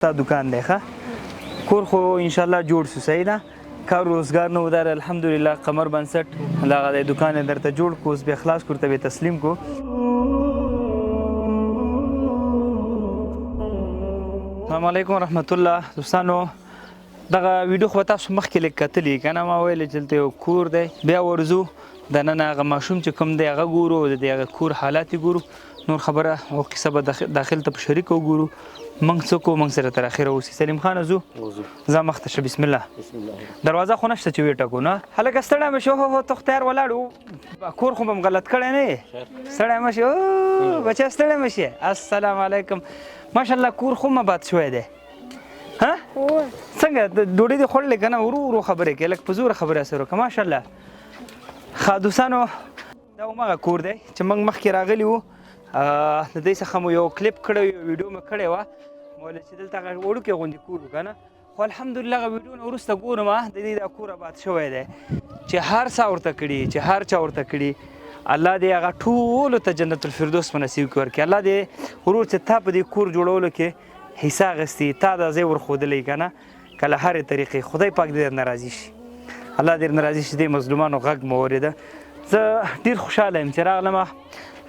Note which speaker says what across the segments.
Speaker 1: تا دکان دی ښه کور خو ان شاء الله جوړ سو، صحیح ده؟ کار روزګار نو ودار الحمدلله. قمر بنسټ دغه د دکان درته جوړ کو، اوس به خلاص کړ ته به تسلیم کو. السلام علیکم ورحمت الله. دوستانو، دغه ویډیو خو تاسو مخکې لږ کتلې که نه؟ ما ویل چې دلته یو کور دی، بیا ورځو دننه هغه ماشوم چې کوم دی هغه ګورو او د دې هغه کور حالات یې ګورو. نور خبره او قصه به داخل ته په شریکه وګورو. موږ څه کوو، موږ سره تر اخره اوسي. سلیم خانه ځو، ځه مخته شه. بسم الله. دروازه خو نشته چې ویې ټکو نه. هلکه ستړی مه شې. هو هو، ته خو تیار ولاړ و، کور خو به م غلط کړی نه یې. ستړی مه شې بچیه، ستړی مه شې. السلام علیکم. ماشاءالله، کور خو م آباد شوی دی. ها څنګه ډوډۍ دې خوړلې که نه؟ ورو ورو خبرې کوې، لږ په زوره خبرې سره وکړه. ماشاءالله. ښه دوستانو، دا هماغه کور دی چې موږ مخکې راغلي وو. د دې څخه مو یو کلیپ کړی، یو ویډیو مو کړې وه، ویل چې دلته هغه وړوکی غوندې کور و که نه؟ خو الحمدلله هغه ویډیو نه وروسته ګورم د دې دا کور آباد شوی دی. چې هر څه ورته کړي، چې هر چا ورته کړي، الله دې هغه ټولو ته جنت الفردوس په نصیب کې ورکړي. الله دې ورور چې تا په دې کور جوړولو کې حصه اخیستې، تا دا ځای ورښودلی که نه، که له هرې طریقې، خدای پاک دې درنه راضي شي. الله دې درنه راضي شي. دې مظلومانو غږ مو اورېده. زه ډېر خوشحاله یم چې راغلم.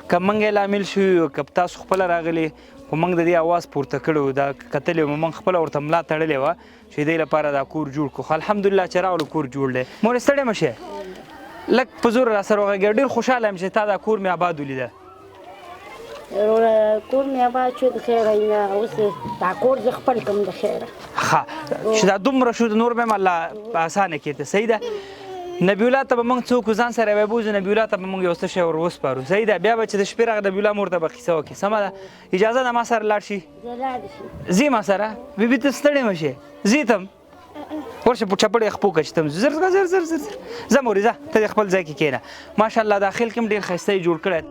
Speaker 1: که موږ یې لامل شوي، که تاسو خپله راغلي، خو موږ د دې اواز پورته کړی و، دا کتلی مو، موږ خپله ورته ملا تړلې وه چې دې لپاره دا کور جوړ کړو. خو الحمدلله چې راغلو، کور جوړ دی. مورې ستړی مه شې، لږ په زوره را سره وغږېږه. ډېر خوشحاله یم چې تا دا کور مې آباد ولیده.
Speaker 2: وروره، کور مې آباد شو د خیره. نه اوس دا کور زه خپل کوم د خیره.
Speaker 1: ښه چې دا دومره شو، نور به هم الله اسانه کړي. ته صحیح ده. نبی الله ته به موږ څوک ځان سره به بوځو، نبی الله ته به موږ یو څه شی ور وسپارو. صحیح ده؟ بیا به چې د شپې راغی، نبی الله مور ته به قصه وکړي. سمه ده؟ اجازه ده ما سره لاړ شي؟
Speaker 2: زه لاړ شي.
Speaker 1: ځي ما سره. بیبي ته ستړې مه شې، ځي ته هم ورشه په چپړې خپو که چې ته هم. زر زر زر زر زر، ځه مورې ځه، ته د خپل ځای کې کښېنه. ماشاءالله، داخل کې هم ډېر ښایسته یې جوړ کړی.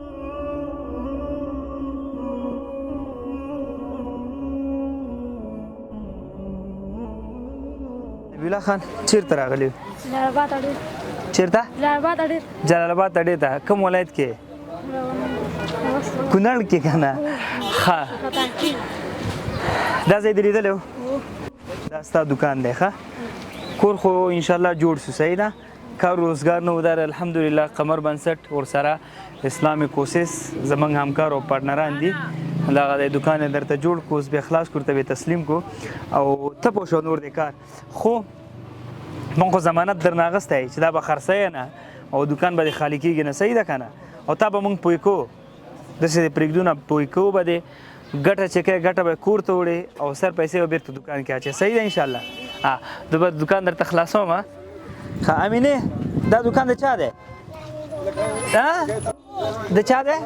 Speaker 1: نبی الله خان، چېرته راغلی یو؟
Speaker 3: جلال آباد اډې.
Speaker 1: چېرته؟
Speaker 3: جلال آباد اډې.
Speaker 1: جلال آباد اډې ته. کوم ولایت کې؟ کونړ کې که نه؟ ښه، دا ځای دې لیدلی و؟ دا ستا دکان دی ښه؟ کور خو ان شاء الله جوړ سو، صحیح ده؟ کار روزګار نو ودار الحمدلله. قمر بنسټ ورسره اسلامي کوسس زمونږ همکار او پارټنران دي. دغه د دکان یې درته جوړ کو، اوس به خلاص کړ ته به تسلیم کو او ته پوه شو. نور د کار خو مونږ خو ضمانت درنه اخیستی چې دا به خرڅوې نه او دکان به دې خالي کېږي نه. صحیح ده که نه؟ او تا به مونږ پوه کو، داسې دې پرېږدو نه، پوه کو به دې. ګټه چې کوې، ګټه به کور ته وړې او سر پیسې به بېرته دکان کې اچوې. صحیح ده؟ انشاءالله. د به دکان درته خلاصوم. ښه امینې، دا دکان د چا دی؟ د چا دی؟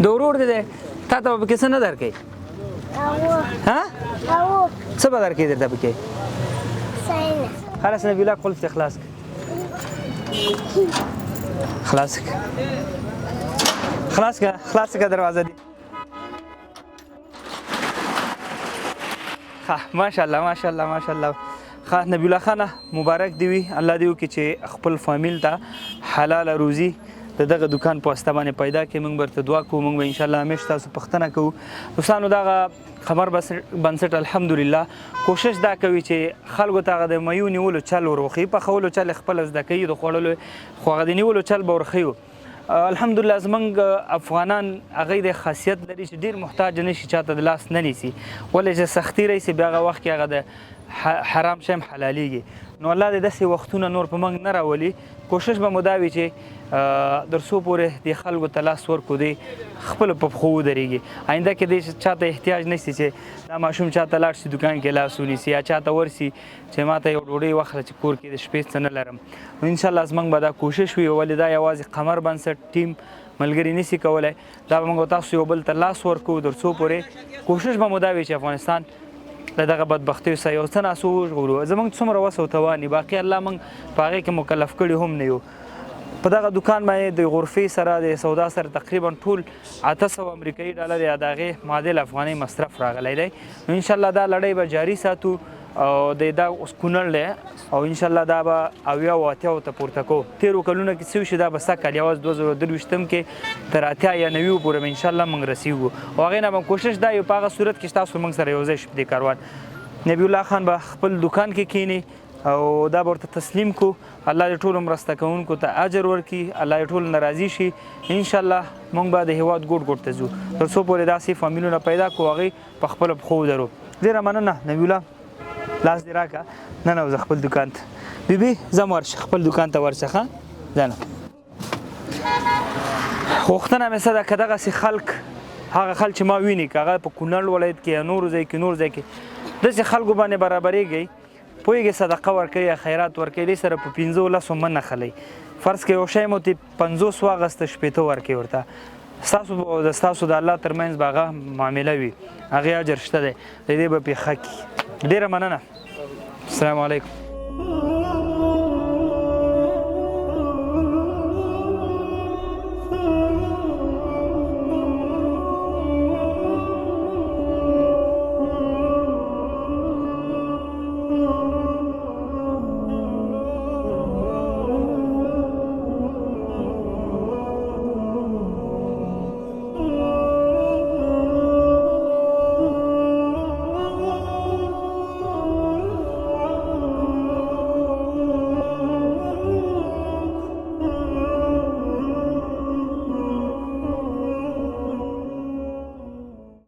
Speaker 1: د ورور دی. دی تا ته به پکې څه نه درکوي؟ ها، څه به درکوي درته پکې؟ خلاص نبی الله، قلف ته خلاص کړه، خلاص کړه، خلاص کړه، خلاص کړه دروازه دې. ښه، ماشاءالله، ماشاءالله، ماشاءالله. ښه نبی الله خانه، مبارک دی وي. الله دې وکړي چې خپل فامیل ته حلاله روزي د دغه دکان په واسطه باندې پیدا کړي. موږ ورته دعا کوو. موږ به ان شاء الله همیش تاسو پوښتنه کوو. دوستانو، دغه قمر بنسټ الحمدلله کوشش دا کوي چې خلکو ته هغه د میو نیولو چل ور وښيي. پخولو چل یې خپله زده کوي، د خوړلو خو هغه د نیولو چل به ورښیو. الحمدلله، زمونږ افغانان هغه د خاصیت لري چې ډیر محتاج نه شي، چاته د لاس نه نیسي، ولې چې سختی راشي بیا هغه وخت کې هغه د حرام شی هم حلالېږي. نو الله دې داسې وختونه نور په موږ نه راولي. کوشش به مو دا وي چې در څو پورې دې خلکو ته لاس ورکړو، دې خپلو په پښو ودرېږي. آینده کې دې چاته احتیاج نشي چې دا ماشوم چاته لاړ شي، دوکان کې لاس ونیسي، یا چاته ورسي چې ما ته یو ډوډۍ واخله چې کور کې د شپې څه نه لرم. نو انشاءالله زموږ به دا کوشش وي. ولې دا یوازې قمر بنسټ ټیم ملګري نشي کولی، دا به موږ تاسو یو بل ته لاس ورکړو. تر څو پورې کوشش به مو دا وي چې افغانستان له دغه بدبختیو څخه یو څه ناڅه وژغورو، زموږ څومره وس او توان، باقي الله موږ په هغې کې مکلف کړي هم نه یو. په دغه دکان باندې د غرفې سره، د سودا سره تقریبا ټول 800 امریکایي ډالر یا د هغې معادل افغانۍ مصرف راغلی دی. نو انشاءالله دا لړۍ به جاري ساتو. او د دا اوس کونړ دی. او ان شاء الله دا به 70 او 80 ته پورته کو. تیرو کلونو کې څه وشي، دا به سږ کال یوازې 2023 کې تر 80 یا 90 پورې به ان شاء الله موږ رسیږو. او هغې نه به کوشش دا یو په هغه صورت کې چې تاسو موږ سره یو ځای شئ په دې کاروان. نبی الله خان به خپل دکان کې کینی او دا به ورته تسلیم کو. الله دې ټولو مرسته کوونکو ته اجر ورکړي، الله دې ټول نه راضي شي. ان شاء الله موږ به د هیواد ګوټ ګوټ ته ځو تر څو پورې داسې فامیلونه پیدا کړو، هغوی په خپلو پښو ودرو. ډېره مننه نبی الله، لاس دې راکړه. ننوځه خپل دکان ته. بیبي ځم ورشه خپل دکان ته ورشه. ښه ځنه غوښتنه مې څه ده، که دغسې خلک، هغه خلک چې ما ویني، که هغه په کونړ ولایت کې یا نورو ځای کې نور ځای کې داسې خلکو باندې برابرېږئ، پوهېږئ، صدقه ورکوي یا خیرات ورکوي، دې سره په 5 لسو مه نښلئ. فرض که یو شی مو ترې 50 واخیسته، 60 ورکوي ورته، ستاسو د ستاسو د الله ترمنځ به هغه معامله وي، هغې اجر شته دی، د دې به پرې ښه کړي. ډېره مننه، السلام علیکم.